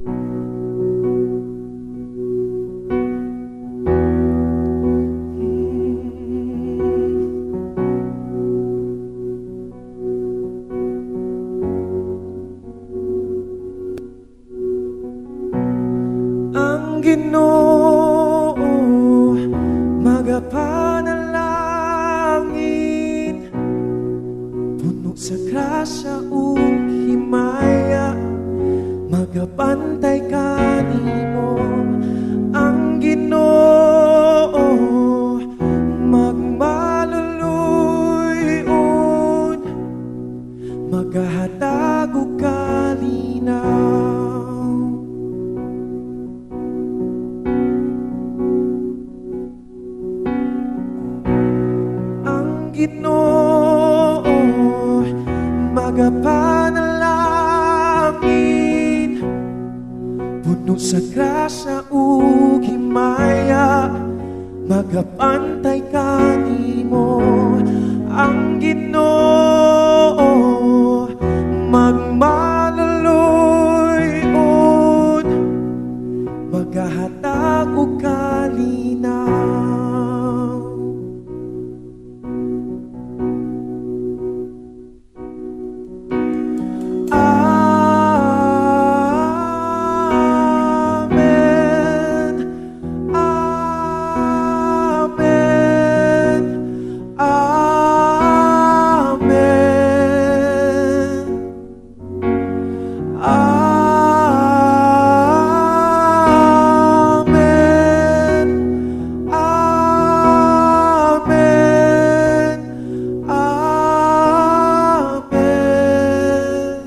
Ang Ginoo magapanalangin, puno sa grasya ug himaya, magabantay kanimo. Ang Ginoo magmaluluy-on, magahatag og kalinaw. Ang Ginoo magapanalangin, puno sa grasya ug himaya, magabantay kanimo. Ang Ginoo magmaluluy-on, magahatag og kalinaw. Amen. Amen. Amen. Amen. Amen. Amen.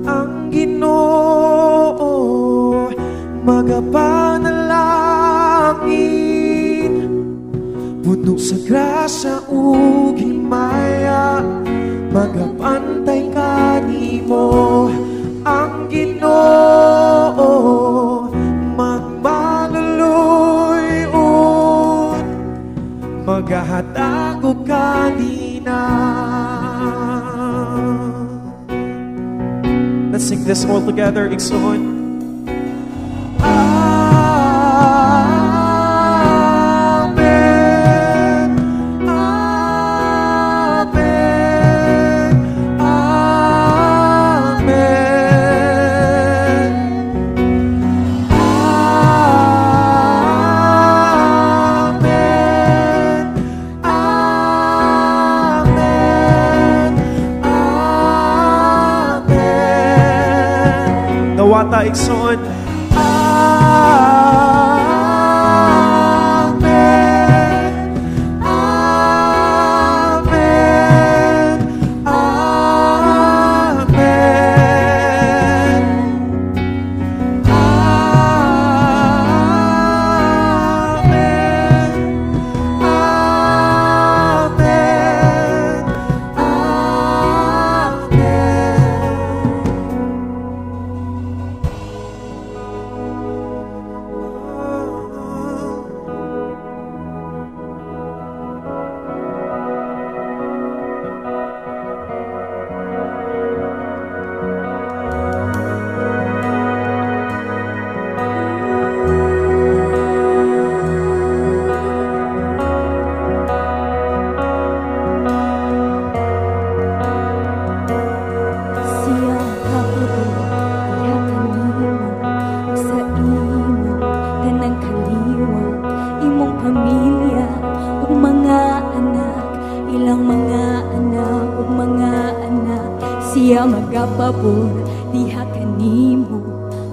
Ang Ginoo magapanalangin, puno sa grasya ug himaya, magabantay kanimo. Ang Ginoo magmaluluy-on, magahatag og kalinaw. Let's sing this all together, igsoon. Amen. Amen. Amen. Amen. Amen. Amen. Dawata, igsoon. Amen. Amen. Amen. Amen. Amen. Amen. Siya magapabor diha kanimo ug sa imong tanang kaliwat, imong pamilya ug mga anak, ilang mga anak ug mga anak. Siya magapabor diha kanimo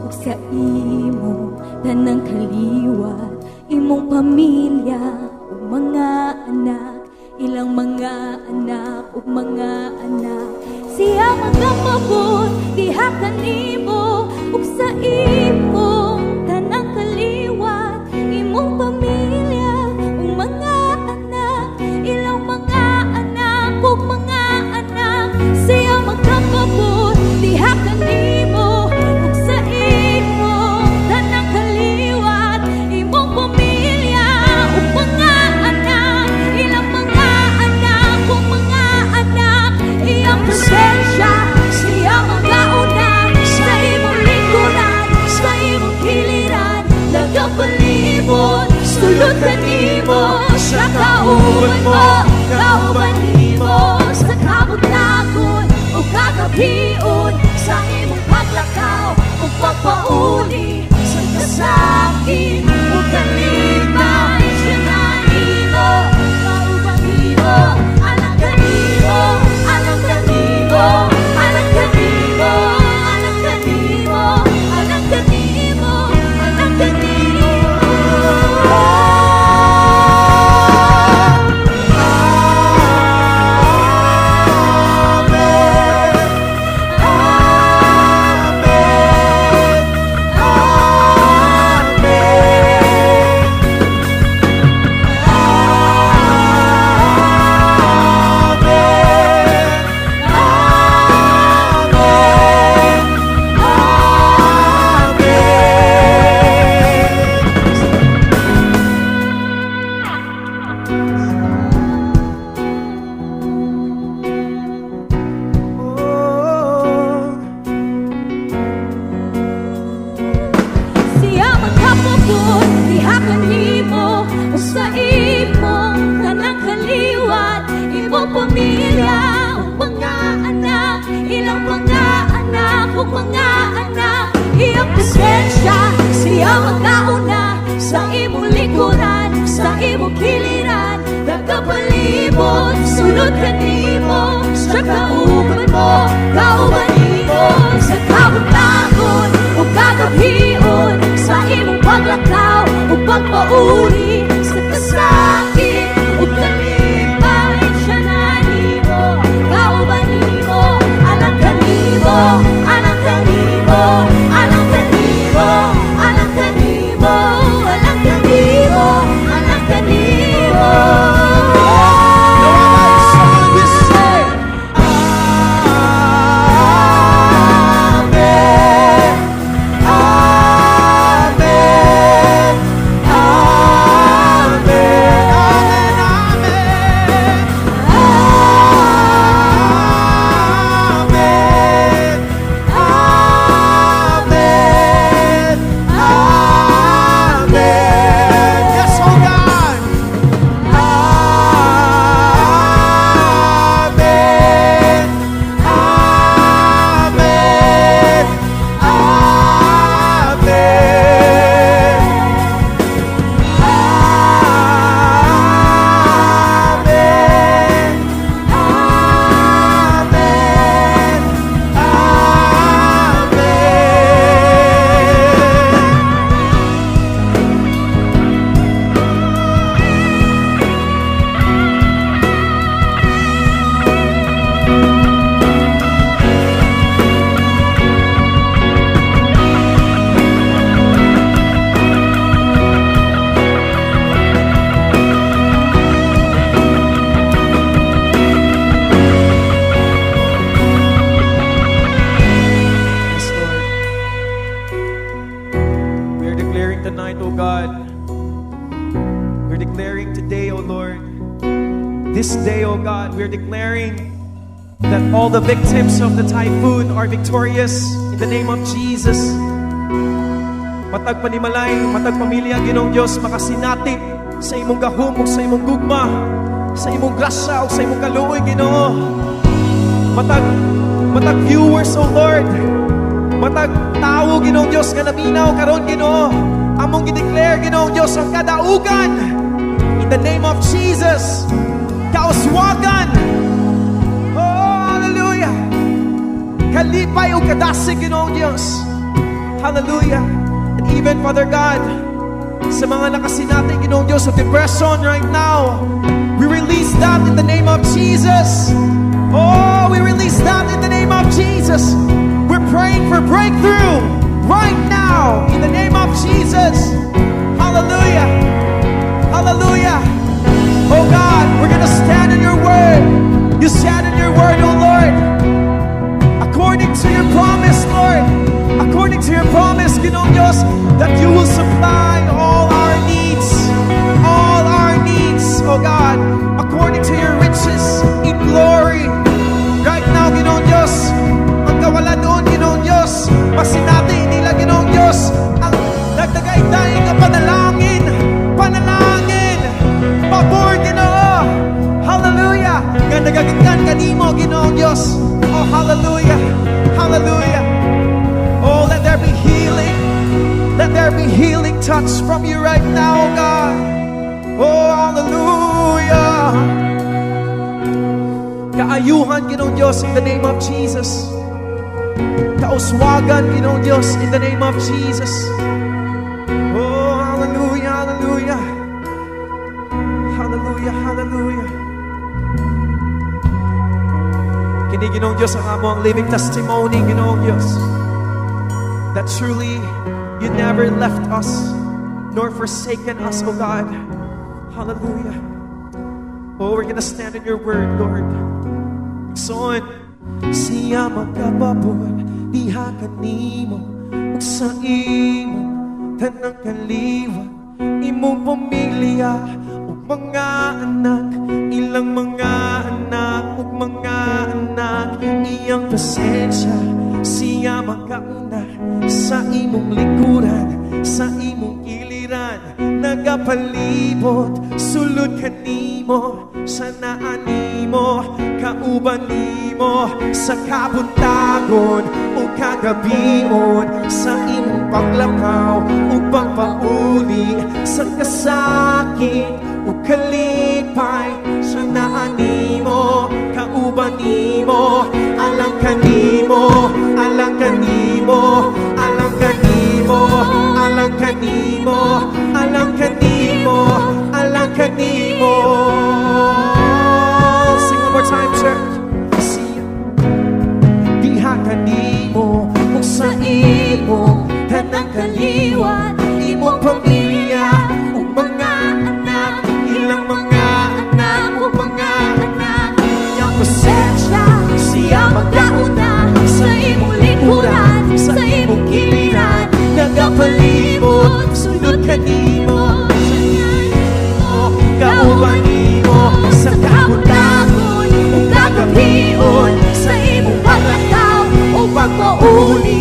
ug sa imong tanang kaliwat, imong pamilya ug mga anak, ilang mga anak ug mga anak. Siya magapabor diha kanimo ug sa imong tanang kaliwat, imong pamilya ug mga anak, ilang mga anak ug mga anak. Siya magapabor diha kanimo ug sa imong tanang kaliwat, imong pamilya ug mga anak, ilang mga anak ug mga anak. Iyang presensya siya magauna. Sulod kanimo, siya kauban mo, kauban nimo sa kabuntagon o kagabhion, sa imong paglakaw o pagpauli, sa kasakit o kalipay, siya na nimo, kauban nimo, alang kanimo, alang kanimo, alang kanimo, alang kanimo, alang kanimo, alang kanimo. Amen. Amen. Amen. Amen. Amen. Amen. Oh. Siya magkapugod, diha kanimo o sa imong tanang kaliwat, imong pamilya, ug mga anak, ilang mga anak, ug mga anak, iyang presensya, siya magauna sa imong likuran, sa imong kiliran, nagapalibot, sulod kanimo, sa kauban mo, kauban nimo, sa kabuntagon o kagabhion, sa imong paglakaw o pagpauli, sa kasakit o kalipay, siya na nimo, kauban nimo, alang kanimo, alang kanimo, alang kanimo, alang kanimo, alang kanimo, alang kanimo. We say, Amen. Amen. Amen. Amen. Amen. Amen. Amen. Yes, oh God. Amen. Amen. Amen. Amen. Amen. Amen. Yes, Lord. We are declaring tonight, O God. We're declaring today, O Lord. This day, O God, we are declaring that all the victims of the typhoon are victorious in the name of Jesus. Matag panimalay, matag pamilya, Ginoong Diyos, makasinati sa imong gahom ug sa imong gugma, sa imong grasya ug sa imong kaluoy, Ginoo. Matag viewers, O Lord. Matag tawo, Ginoong Diyos, nga naminaw karon, Ginoo. Among gideclare, Ginoong Diyos, ang kadaugan. In the name of Jesus. Kauswagan. Oh, hallelujah. Kalipay ug kadasig, Ginoong Diyos. Hallelujah. And even, Father God, sa mga nakasinati, Ginoong Diyos, of depression right now, we release that in the name of Jesus. Oh, we release that in the name of Jesus. We're praying for breakthrough right now in the name of Jesus. Hallelujah. Hallelujah. Oh God, we're going to stand in your word. You stand in your word, oh Lord. According to your promise, Lord. According to your promise, Ginoong Diyos, that you will supply all our needs. All our needs, oh God, according to your riches in glory. Right now, Ginoong Diyos, ang kawaladon, Ginoong Diyos, masinati nila, Ginoong Diyos, ang nagdagayday nga panalangin, panalangin. Touch from you right now, oh God. Oh, hallelujah. Kaayuhan, Ginoong Diyos, in the name of Jesus. Kauswagan, Ginoong Diyos, in the name of Jesus. Oh, hallelujah, hallelujah. Hallelujah, hallelujah. Kini, Ginoong Diyos, ang among living testimony, Ginoong Diyos, that truly you never left us nor forsaken us, O God. Hallelujah. Oh, we're gonna stand in your word, Lord. Igsoon, siya magapabor diha kanimo ug sa imong tanang kaliwat, imong pamilya ug mga anak, ilang mga anak ug mga anak. Iyang presensya siya makauna sa imong likuran, sa imong giliran, nagapalibot sulod kanimo, sa naa nimo, kauban nimo sa kabuntagon ug kagabion, sa imong paglakaw ug pagpauli, sa kasakit ug kalipay, sa naa nimo, kauban nimo, alang kanimo, alang kanimo, alang kanimo, alang kanimo, alang kanimo, alang kanimo. Sing one more time, church. Siya diha kanimo ug sa imong tanang kaliwat, imong pamilya ug mga anak, ilang mga anak ug mga anak. Iyang presensya siya magauna sa imong likuran, sa imong giliran, nagapalibot sulod kanimo, kauban nimo sa kabuntagon ug kagabion, sa imong paglakaw o pagpauli.